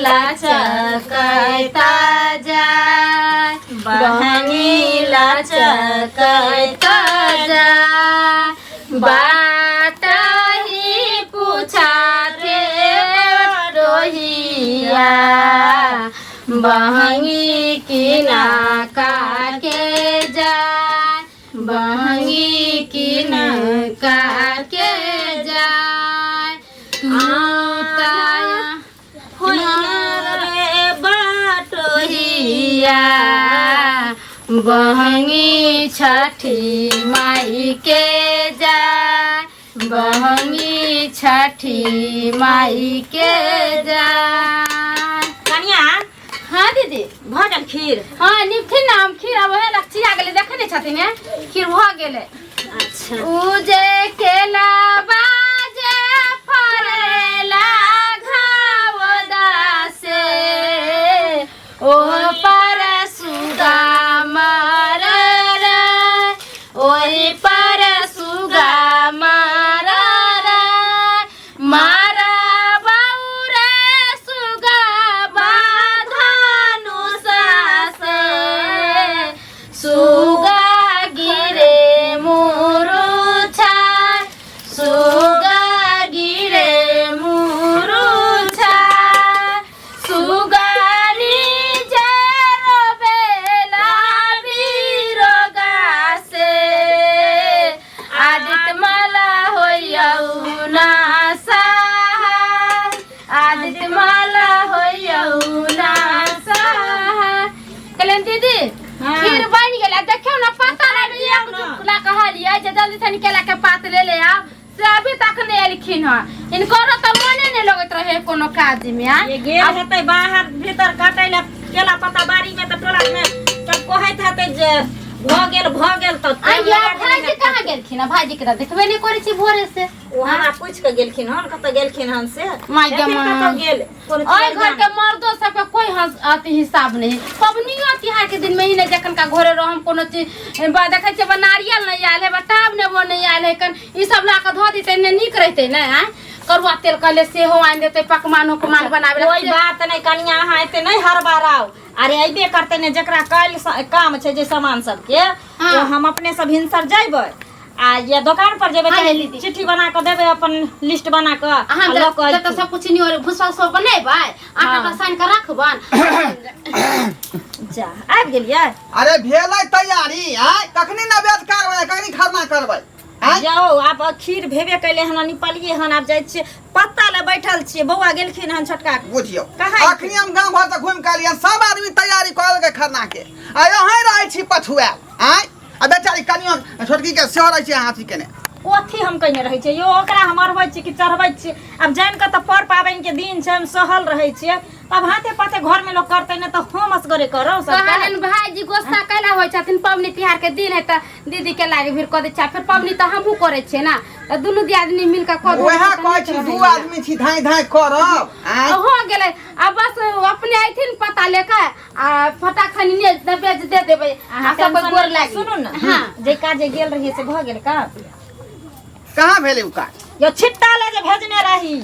लचकता जाय, बहनी लचकता जाय। बाट ही पूछा थे रोहिया, बहंगी किना काके जाय, बहंगी किना काके जाय। रे बाटोहिया, बहंगी छठी माई के जाय, बहंगी छठी माई के जाय। कनिया। हाँ दीदी। भऽ गेल खीर? हाँ, निपथिन ना हम खीर। आब ओहे लक्षी आ गेलै, देखै नहि छथिन हे, खीर भऽ गेलै। अच्छा। उ जे केला बाजे फरेला घाव दासे, ओ पर सुगा मार रे, ओहि पर सुगा मार रे, मारा बाऊ रे सुगा बाधानु सासे, सुगा गिरे मुरुछा, सुगा गिरे मुरुछा। सुगानी जरो बेला बीरो गासे, आदित्य माला होइयौ ना सहाय, आदित्य माला होइयौ ना सहाय। कहलियनि दीदी, खीर बनि गेल आ देखियौ ने, पता नहि एक दुखला कहलियै जे जल्दी से केला के पात ले ले आउ, से अभी तक नहि एलखिन हँ। हिनकरो तऽ मने नहि लगैत रहे कोनो काज मे। आ ये गेल हेतै बाहर भीतर काटै लए केला पत्ता बाड़ी में, तऽ टोला में सब कहैत हेतै जे भऽ गेल, भऽ गेल, तऽ आ टाइम या लगा देने भाईजी हेतै। कहाँ गेलखिन हँ? भाईजी के तऽ देखबे नहि करै छी भोरे से। ओ हमरा पूछि कऽ गेलखिन हन, कतऽ गेलखिन हन से। माय गे हेथिन माय। कतऽ गेल कोनो ओहि घर के मर्दो सबके कोई हंस अथी हिसाब नहीं। पबनियो तिहार के दिन में ही नहीं जखन का घरे रहम कोनो चीज देखै छियै, नारियल नहीं आयल है, टाब नेबो नहीं आयल है, कन ई सब ला कऽ धऽ देतै ने नीक रहतै ने। आँय, करुआ तेल कहले सेहो आनि देतै पकवान उकमान बनाबे ला। कोई बात नहीं कनिया, अहाँ एते नहीं हड़बड़ाउ। अरे अयबे करतै ने, जकरा काल्हि काम छै जे सामान सबके, ओ हम अपने सब भिनसर जैबै आ या दोकान पर जेबै, हाँ, चाहे दीदी। चिट्ठी बना कऽ देबै, अपन लिस्ट बना कऽ अहाँ आ लऽ कऽ जतऽ अयथिन। सब कुछ नियर भुसवा सब बनेबै, आटा हाँ। सानि कऽ रखबन। जा, आबि गेलियै? अरे भेलै तैयारी? आय कखनी नवेद करबै, कखनी खरना करबै? आँय? जाओ, आब खीर भेबे कैले हन, निपलिए हन, आब जाइ छियै पत्ता ले बैठल छियै। बौआ गेलखिन हन छोटका। बुझियौ। कहाँ? अखनी हम गाँव भर से घुमि के एलियै, सब आदमी तैयारी कऽ लेलकै खरना के, आ अहीं रहै छी पछुआयल। आँय, आ बेचारी कनियो छोटकी के सेहो रहै छी अहाँ अथी केने। कथी हम कयने रहै छियै यौ? ओकरा हम अरबै छियै कि चढ़बै छियै? आब जानि कऽ तऽ पर पाबनि के दिन छै, हम सहल रहै छियै, तब हाथे पाथे घर में लोग करतै ने, तऽ हम असगरे करब सबटा? कहलियनि भाईजी गुस्सा कैला होइ छथिन? पबनी तिहार के दिन है तऽ दीदी के लागे भीड़ कऽ दै छै, फेर पबनी तऽ हमहूँ करै छियै ने, तऽ दुनू दियादनी मिल कऽ कऽ देबै वएह तऽ कहै नीक छी, रहै दू ने। आदमी छी, धाँइ धाँइ करब। आँय? हो गेलै, आ बस अपने अयथिन पता लेके आ फटाक खनी ने बेच दे देबै आ अहाँ सब टेंशन गोर नहि लागी। सुनू ने। हाँ। जे काज जे गेल रहियै से भऽ गेल का? कहाँ भेलै उ काज? यो छिट्टा ले जे भेजने रही।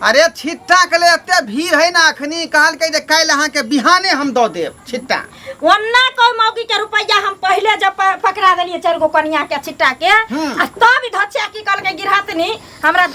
अरे छिट्टा के ले एते भीड़ है ने, अखनी कहलकै जे काल्हि अहाँके बिहाने हम दऽ देब छिट्टा। ओन्ना कोई मौगी के रुपैया हम पहिले जब पकड़ा देलियै चारि गो कनिया के छिट्टा के, आ तब धचिया की कहलकै गिरहतनी, हमरा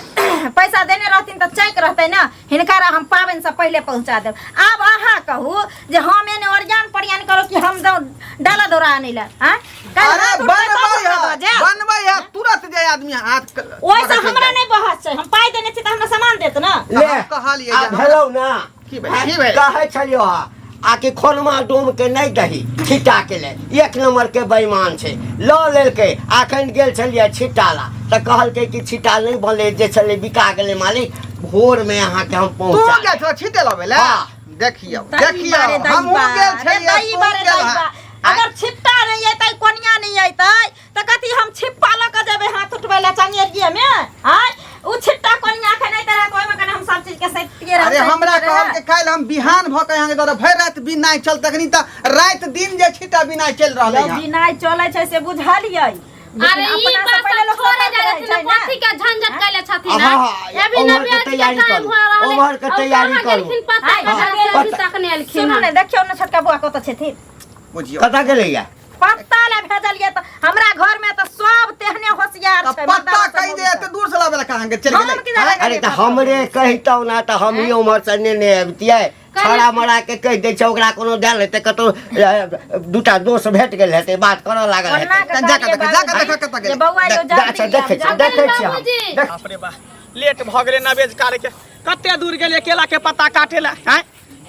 पैसा देने रहथिन तऽ चैक रहतै ने हिनकर, हम पाबनि से पहिले पहुंचा देब। आब अहाँ कहू जे हम एने ओरियान परियान करू कि हम जाउ डाला दौड़ा आनै लए? आँय? काल्हि अरे हाथ उठतै तब बनबै ओकरा है दऽ जायब। बनबै है, तुरंत जे आदमी हाथ ओहिसँ पकड़ के हमरा जाय। नहि बहस छै, हम पाइ देने छी तऽ हमरा सामान देत ने। तऽ ले हम कहलियै आ जे हमरा- भेलौ ना। की भेल? की भेल? कहै छलियौ हा आ कि खोनमा डोम के नहि दही छिट्टा के ले, एक नंबर के बेईमान छै, लऽ लेलकै। अखन गेल छलियै छिट्टा ला तऽ कहलकै कि छिट्टा नहि बनलै, जे छलै बिका गेलै मालिक, भोर में अहाँके हम तू पहुँचा गेल छौ छिटे लबै ले? हाँ। देखियौ, दही देखियौ, बारे, दही हमहूँ गेल बारे, छलियै, दही तू बारे, गेल दही हँ। बारे। अगर छिट्टा नहि अयतै, कोनिया नहि अयतै, तऽ कथी हम छिप्पा लऽ कऽ जेबै हाथ उठबै लए चंगेरिये मे? आँय, उ छिट्टा कोनिया के नहि रहत, ओहिमे कने हम सब चीज के सैतिये रहब। अरे हमरा सैतिये कहल रहब। के काल्हि हम बिहान भऽ के अहाँके दऽ देब। भरि राति बिनाइ चल, तखनी तऽ राति दिन जे छिट्टा बिनाइ चलि रहलै यौ हँ। बिनाइ चलै छै से बुझलियै, अरे लेकिन ई अपना से बात पहिले सब लोग छोड़े सतर्क जा रहै रहथिन छै ना। कथी के झंझट कैले छथिन हाँ, हाँ, अभी ओम्हर के नब्बे के तैयारी टाइम करू, हो रहल ओम्हर के तैयारी करू। पता हाय, कहाँ पता- अभी तक नहीं एलखिन सुनू हन। ने देखियौ ने छोटका बुआ कतऽ छथिन। बुझियौ। कतऽ गेलैया? पत्ता ले भेजलियै तऽ हमरा घर में तऽ सब तेहने होशियार तऽ छै। पत्ता मर्दाना कहि सब दे एते दूर से लाबे ला कहाँ के चलि हम गेलै की जाने अरे गेलियै तऽ हमरे कहितौ ना तऽ हमही उम्हर से नेने अबितियै। छड़ा मरा के कहि दै छै, ओकरा कोनो ध्यान हेतै? कतौ दूटा दोस्त भेट गेल हेतै, बात करऽ लागल ओना हेतै। के जा कऽ कहलियै देख, जा कऽ देख बाबूजी, कतऽ जे गेलै। बौआ यौ अच्छा जल्दी देखै आब, छियै, जल्दी। देखै छियै हम। बाबूजी। देख- बाप रे बा, लेट भऽ गेलै नवेज काले के। कते दूर गेलियै केला के पत्ता काटे ला आँय?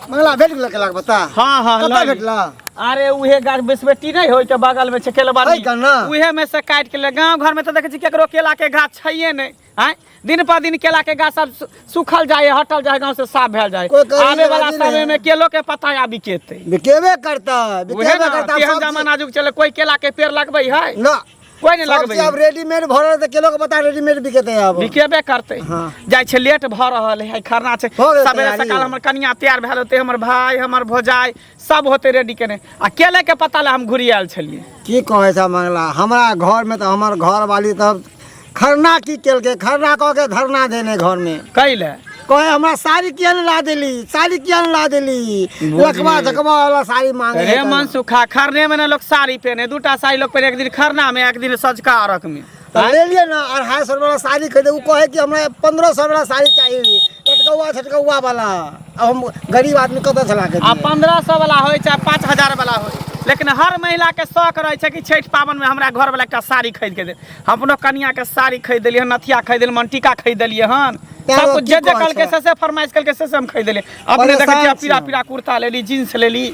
मंगला भेट गेल केलाके पत्ता? हाँ हाँ कतऽ लऽ ली। भेटला? अरे उहे गाछ बेसबेटी नहीं होय के बगल में छै केलबाड़ी, है का ना? उहे में से काट के ले। गांव घर में तो देखै छी केकरो केला के गाछ छैये नहीं आँय। दिन पर दिन केला के गाछ सब सुखल जाय, हटल जाय, गांव से साफ भेल जाय। कोई करी आबे वाला राजी नहीं। समय में केलो के पत्ता आबि केतै। बिकेबे करता, उहे बिकेबे ना करता। तेहन सब जमाना जुग चले, कोई केला के पेड़ लगबै है? ना। कोई नहीं सब लगबै चीज अब रेडीमेड भऽ रहल तऽ केलो के पत्ता रेडीमेड बिकेतै आब। बिकेबे करतै। हाँ। जाइ छै, लेट भऽ रहल है, खरना छै। भऽ गेल सवेरे तैयारी। सकाल हमर कनिया तैयार भेल होतै, हमर भाय, हमर भौजाइ सब होतै रेडी केने, आ केले के पत्ता लए हम घुरि आयल छलियै। की कहै छै मंगला, हमरा घरमे तऽ हमर घरवाली तब खरना की केलकै, खरना कऽ के धरना देने घरमे। कैले? कहे हमरा साड़ी किया नहीं ला देली, साड़ी किया नहीं ला देली, लकवा झकवा वाला साड़ी मांगे रे मन सुखा, खरने में ना लोग साड़ी पहने, दूटा साड़ी लोग पहने, एक दिन खरना में, एक दिन सझका अरघ में। तऽ ले लिए ना 250 वाला साड़ी खरीदे, उ कहे कि हमरा 1500 वाला साड़ी चाहिए, लटकौआ छटकौआ वाला। अब हम गरीब आदमी कतऽ से ला के आ दियै? 1500 वाला होइ चाहे 5000 वाला होइ, लेकिन हर महिला के शौक रहै छै कि छठि पाबनि में हमरा घर वाला एकटा साड़ी खरीद के दे। हम अपनो कनिया के साड़ी खरीद देलियै हन, नथिया खरीद देलियै, मनटीका खरीद देलियै हन, तैं सब कुछ की जे जे कहै कहलकै छै? से से फरमाइश केलकै से से हम खरीद देलियै। अपने देखै परेशान छियै, पीरा छी। पीरा कुर्ता लेली, जींस लेली।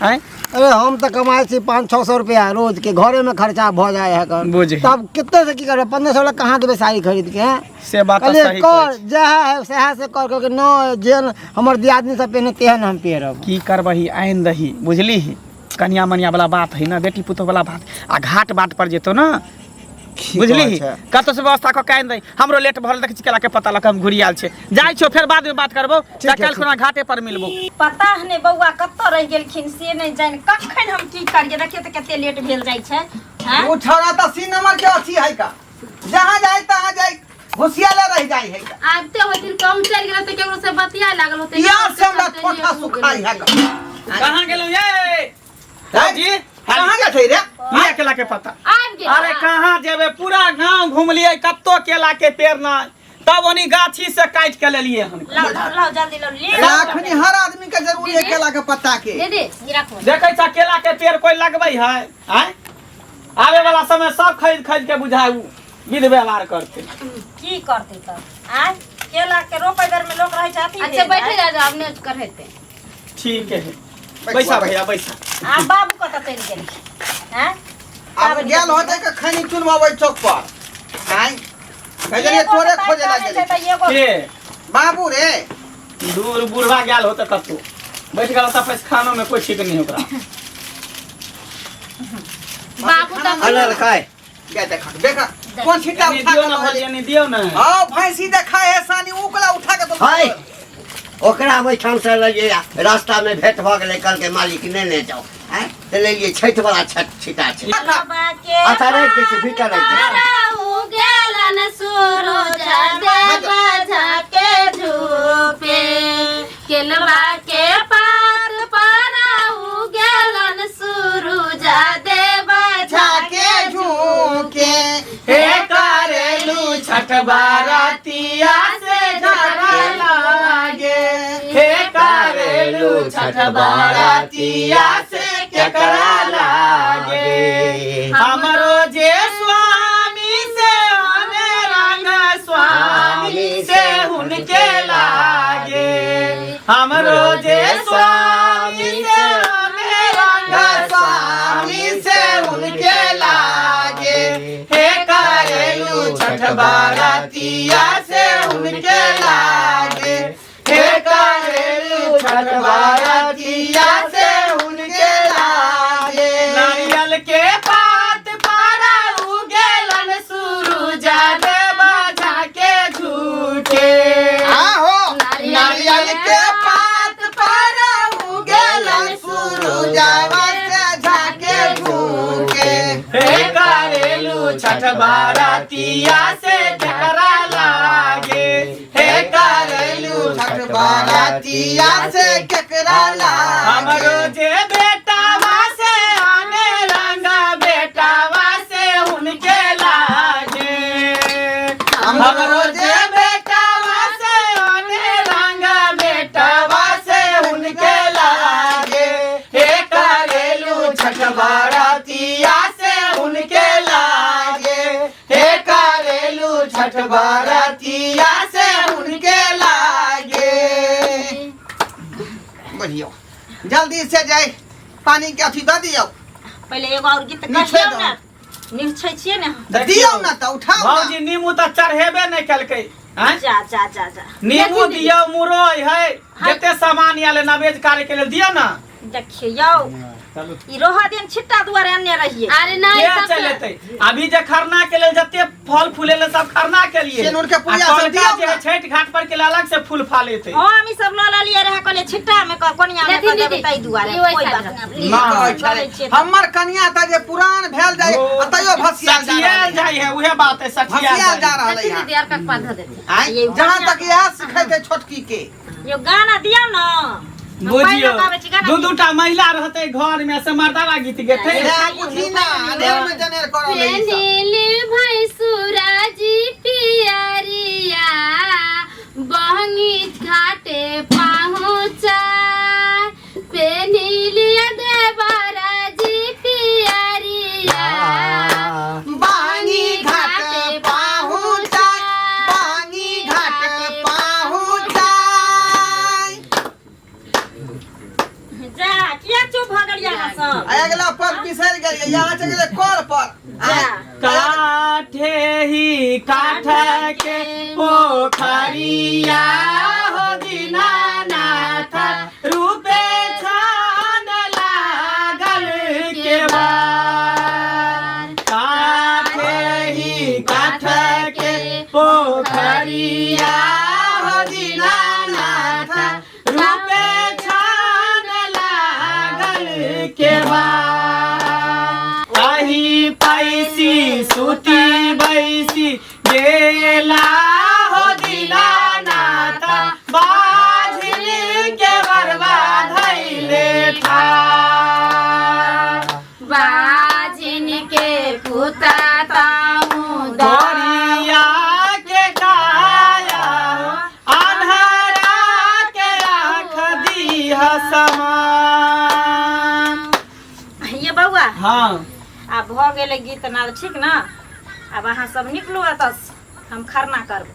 आँय? अरे हम तऽ कमाइ छी 500-600 रुपया रोज के, घरे में खर्चा भऽ जाइ है कर। बुझी। तब कते से की करबै, 1500 वाला कहाँ देबै साड़ी खरीद के, हैं? से बात तऽ कहलियै सही कहै कर छी। जएह है सएह से कर, कहलकै न जेहन हमर दियादनी सब पहिने तेहन हम पहिरब। की करबही, आनि दही, बुझलीही? कनिया मनिया वाला बात है ना, बेटी पुतोह वाला बात, आ घाट बाट पर जेतो ना, की बुझलीही? कहै छै? कतौ से व्यवस्था कऽ के आनि दही। हमरो लेट भऽ रहल, देखै छी केला के पत्ता लऽ कऽ हम घुरि आयल छै। जाइ छियौ, फेर बाद में बात करबौ। ठीक है, काल्हि खुना घाटे पर मिलबौ। पता नहि बौआ कतऽ रहि गेलखिन से नहि जानि, कखन हम की करियै। देखियौ तऽ कते लेट भेल जाइ छै। आँय? ओ छौड़ा तऽ सी नंबर के अथी है का, जहाँ जाए तहाँ जाए घुसियाले रह जाए है का। आबिते होथिन, कहूँ चलि गेल तऽ केकरो से बतिया लागल होतै। प्यास से हमरा ठोठा सुखाई है का। कहाँ गेलौ ये जी? कहाँ गेल छै रे? लिया केला के पत्ता। आबि गेल। अरे कहाँ जेबै, पूरा गांव घुमलियै, कत्तो केला के पेड़ नहि, तब ओनी गाछी से काटि के लेलियै हन। लाउ लाउ लाउ जल्दी लाउ, लेट अखनी हर आदमी के जरूरी है केला के पत्ता के। दीदी ई राखू। देखै छ केला के पेड़ कोई लगबै है? आँय, आबे वाला समय सब खरीद खरीद के बुझाय उ विध व्यवहार करते। की करतै तब? आँय, केला के रोपै बेर में लोक रहै छै अथी अच्छा भेल, बैठे आँय? जा जाओ, अपने करहेते। ठीक है, बैसा भैया बैसा। आ बाबू कतऽ चलि गेल? आँय? आब गेल होतै के खैनी चुनबाबै चौक पर। आँय भेजलियै एगो तोरे के खोजे ताकि ला आनै छै गेलै। तऽ एगो के बाबू रे दूर बुढ़वा गेल होते कतौ बैठ गेल होता, पैसखानो में कोई ठीक नहीं ओकरा। बाबू तऽ अनर खाय गे देख देख कोन छिट्टा एनी उठा दियौ के ना लऽ भौजी, गेलै। एनी दियौ ना। हाँ भैंसी देखा है सानी उकला उठा के तो हाय ओकरा ओहिठाम से लगिए रास्ता में भेंट भऽ गेलै, कहलकै मालिक ने ले जाओ। आँय तऽ लेलियै, छठि वाला छठ छिटा छै। बाबा के अच्छा राखि दै छी, भीतर राखि दै छी। गेलन सूरज देव झाके झूपे, केलवा के पात पर गेलन सूरज देव झाके झूके। हे करेलू छठ बारातिया से झगड़ा लागे, हे करेलू छठ बारातिया से केकरा लागे, हमरो जे स्वामी से हमे रंग स्वामी से हुनके लागे, हमरो जे स्वामी से हमे रंग स्वामी से उनके लागे, हे करेलू छठ बारातिया से उनके लागे, हे करेलू छठ बारातिया से उनके लागे। नारियल के पात पारा उगेलन सूरज देव झाके झूठे, आहो नारियल के पात पर उगेलन सूरजवा से झाके झूके। हे करेलू छठ बारतिया से केकरा लागे हे करेलू छठ बारातिया से केकरा लागे हमरो जे बेटावा से आने रंगा बेटावा से उनके लागे हमरो जे बेटावा से आने रंगा बेटावा से उनके लागे हे करेलू छठ बारातिया से उनके लागे हे करेलू छठ बारातिया से उनके लागे। बढ़ियो जल्दी से जाए पानी के अथी दऽ दियौ। पहिले एगो और गीत निछै कहियौ दो। ने, निछै छियै ने। तऽ दियौ ने तऽ उठाउ ने। भौजी नीमू तऽ चढ़ेबे नहि केलकै आँय? जा जा जा जा। नीमू दियौ, मुरई है, जते सामान आयल है नवेज कार्य के लेल दियौ ना। देखियौ ई रोहा दिन छिट्टा दुआरे अनने रहियै। अरे नहीं के सब चल एतै अभी जे खरना के लेल जते फल फूल एलै सब खरना के लिए सिनुर के पूजा आ सब कलका दियौ जे है ना। छठि घाट पर के लेल अलग से फूल फाल एतै। हाँ, हम ई सब लऽ लेलियै रहे, कहलियै छिट्टा में कोनिया में लेथिन कऽ देबै दीदी, ताहि दुआरे ई ओहि कोइ साइड बात रख। नहि। ना। कहै छलै, चलै छियै। हमर कनिया तऽ जे पुरान भेल जाय आ तैयो भसियाल जा सठियाल रहल है। जाइ है, उहे बात है, सठियाल भसियाल जा जाइ है। रहल लेथिन है। दीदी और कक पात धऽ देथिन। आँय, ये जहाँ गाना- तक इएह सिखेतै छोटकी के। यो गाना दियौ ना। हम बुझियौ पानि लगाबै छी, गाना दू दूटा महिला रहतै घर में से मर्दावा गीत गेतै। इएह बुझी ना अनेर में जनेर करल है ई सब। पेनिली भैंसुराजी पियरिया बहंगी घाटे पहुँचा, पेनिली देवराजी पियरिया बानी घाट पहुँचाय, बानी घाट पहुँचाय। जा, किया चुप भऽ गेलियै अहाँ सब? आ अगिला पर बिसरि गेलियै, यहाँ चलि गेलै कल पर। जा। काठे ही काठ के पोखरिया हो दीनानाथ रूपे छान लागल के बार। काठे ही काठ के पोखरिया हो दीनानाथ रूपे छान लागल के बार। अही पैसी सुती बैसी गेला हो दीनानाथ बाझिल के बरबा धैले ठार। बाजिन के पुता ताऊ गोरिया के काया अन्हरा के आँख दीह समान। ये बौआ, हाँ आब भऽ गेलै गीत नाद, ठीक ने? आब अहाँ सब निकलू एतऽ, हम खरना करबै।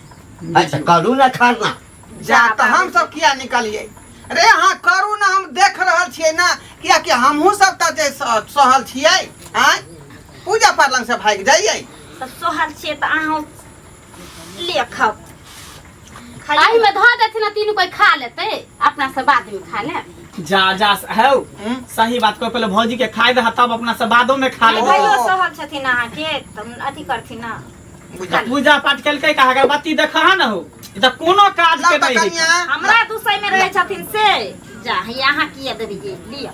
अच्छा करू ना खरना। जा तऽ हम सब किया निकलियै रे? अहाँ करू ना, हम देख रहल छियै ना, कियाकि हमहूँ सब तऽ जे सहल छियै। आँय, पूजा पाठ लग से भागि जाइयै। सब सोहल छियै तऽ अहाँ ले खाउ, खाइयौ। एहि में धऽ देथिन आ तीनू कोई खा लेतै, अपना सब बाद में खा ले। जा जा है सही बात को पहले भौजी के खाए दे तब अपना सब बादो में खा ले। भाइयो सहल छथिन अहाँके तऽ अथी करथिन ना। पूजा पाठ केलकै का अगरबत्ती देखा न हो, ई तऽ कोनो काज के लाउ तऽ नहीं है। कनिया। हमरा दुसै में रहै छथिन से जा, हे अहाँ किया देबै, लिअ,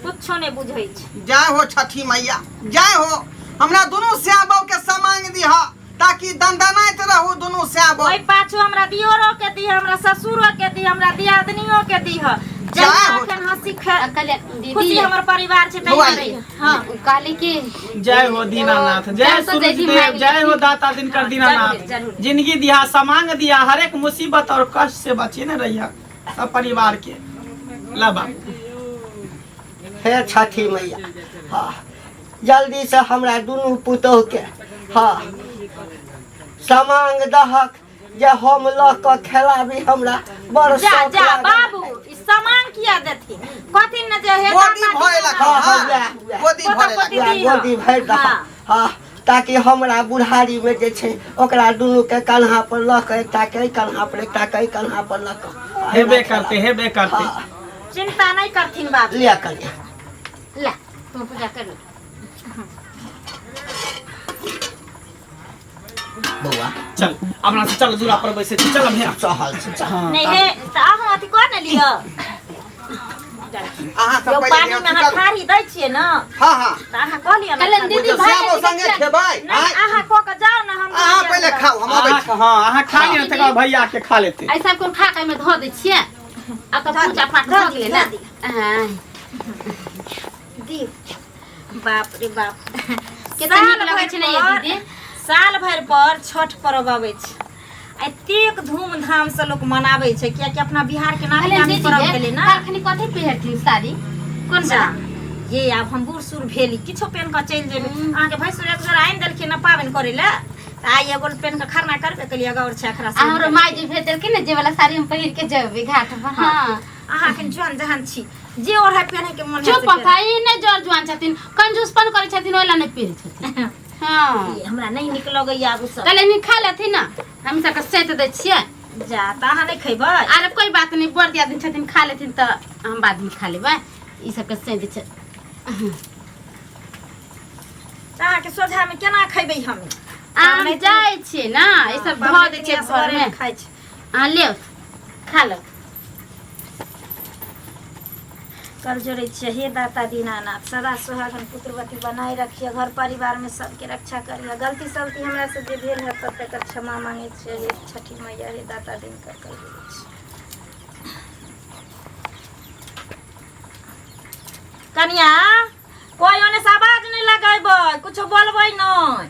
कुछो नहि बुझै छै। जय हो छठी मैया, जय हो। हमरा दुनू श्याबो के समांग दिह ताकि दंदनाइत रहू दुनू श्याबो। ओहि पाछू हमरा दियोरो के दिह, हमरा ससुरो के दिह, हमरा दियादनियो के दिह। जय हो। जहिना एखन हंसी कहलियै खुशी दीदी हमर परिवार छै बौआ तहिना ले। रहिह। हाँ कहली कि जय हो दीनानाथ, जय जब से सूरज जैसी देव, मांग जय हो लेती। दाता दिनकर दीनानाथ। जरूर, जरूर। जिंदगी दिया, समांग दिया, हर एक मुसीबत और कष्ट से बचे न रहिया सब परिवार के लबा। हे छठी मैया, हाँ जल्दी से हमरा दुनू पुतोह के हाँ समांग दहक जे हम लऽ कऽ खेलाबी, हमरा बड़ जा शौक जा लागल। बाबू, ई सामान किया देथिन? कहथिन ने जे हे गोदी दाता भरे लग, हाँ, हाँ, वएह, वएह। गोदी भरे लग। वएह दीदी, हाँ। गोदी भरि दहक। हाँ। हाँ ताकि हमरा बुढ़ारी में जे छै ओकरा दुनू के कन्हा पर लऽ कऽ, एकटा के कन्हा पर, एकटा के कन्हा पर लऽ कऽ हेबे करते, हेबे करते। हाँ, चिंता नहीं करथिन बाबू। लिअ कन्या। ला तुम पूजा कर। बौआ चल अपना से चल, दूरा पर बैसे छी, चल भैया। सहल छै, चल। हाँ नहीं हे तऽ अहाँ अथी कर ने लिअ। अहाँ सब यौ पहिले पानी में अहाँ चलू। थारी दै छियै ने हाँ हाँ तऽ अहाँ कऽ लिअ ने कहलन खाना। दीदी तऽ भाई श्यामो संगे खेबै नहि आँय? अहाँ कऽ के जाउ ने हम अहाँ पहिले खाउ हम अबै छी हाँ अहाँ खा लिअ तकर बाद भैया के खा लेते ऐसा कोन खा के धो दै छियै आ तऽ पूजा पाठ धऽ भऽ दी, गेलै ने धऽ दी। हाँ। दी बाप रे बाप केतना नीक लगै छै ने ये दीदी साल भरि पर छठ पर्व अबै छै आ एतेक धूमधाम से लोक मनाबै छै कियाकि अपना बिहार के नामी कहलियनि नामी दीदी पर्व गे, भेलै ने काल्हि खनी कथी पहिरथिन साड़ी कोन जा बला ये आब हम बूढ़ सूढ़ भेली किछो पेन कऽ चलि जेबै अहाँके भैंसुर एक जोड़ा आनि देलखिन ने पाबनि करै लए तऽ आइ एगो पेन कऽ खरना करबे केलियै एगो आओर छै एकरा आ हमरो माय जे भेज देलखिन ने जे वाला साड़ी हम पहिर के जेबै घाट पर हाँ अहाँ एखन जुआन जहान छी जे ओढ़ै पहिरे के मन चुप ई नहि जर जुआन छथिन कंजूसपन करै छथिन ओहि ला नहि पहिरै छथिन हाँ हमरा नहि नीक लगैया आब ओ सब कहले खा लेथिन ने हम सबके सैत दै छियै जा तऽ अहाँ नहि खैबै अरे कोई बात नहीं बड़ दिया दिन छथिन खा लेथिन तऽ हम बाद में खा लेबै ई सबके सैत दै छै तऽ अहाँके सोझामे केना खैबै हम आम जाइ छियै ने ई सब धऽ दै छियै घरमे खाइ छै अहाँ लियौ खा लो कर जोड़ै छियै हे दाता दीनानाथ सदा सुहागन पुत्रवती बनाए रखिए घर परिवारमे सबके रक्षा करिए गलती सलती हमरा से जे भेल है तब तकर क्षमा मांगै छियै हे छठी मैया हे दाता दिनकर कर जोड़ै छियै कनिया कोई ओने से आवाज नहीं लगेबै कुछो बोलबै नहीं।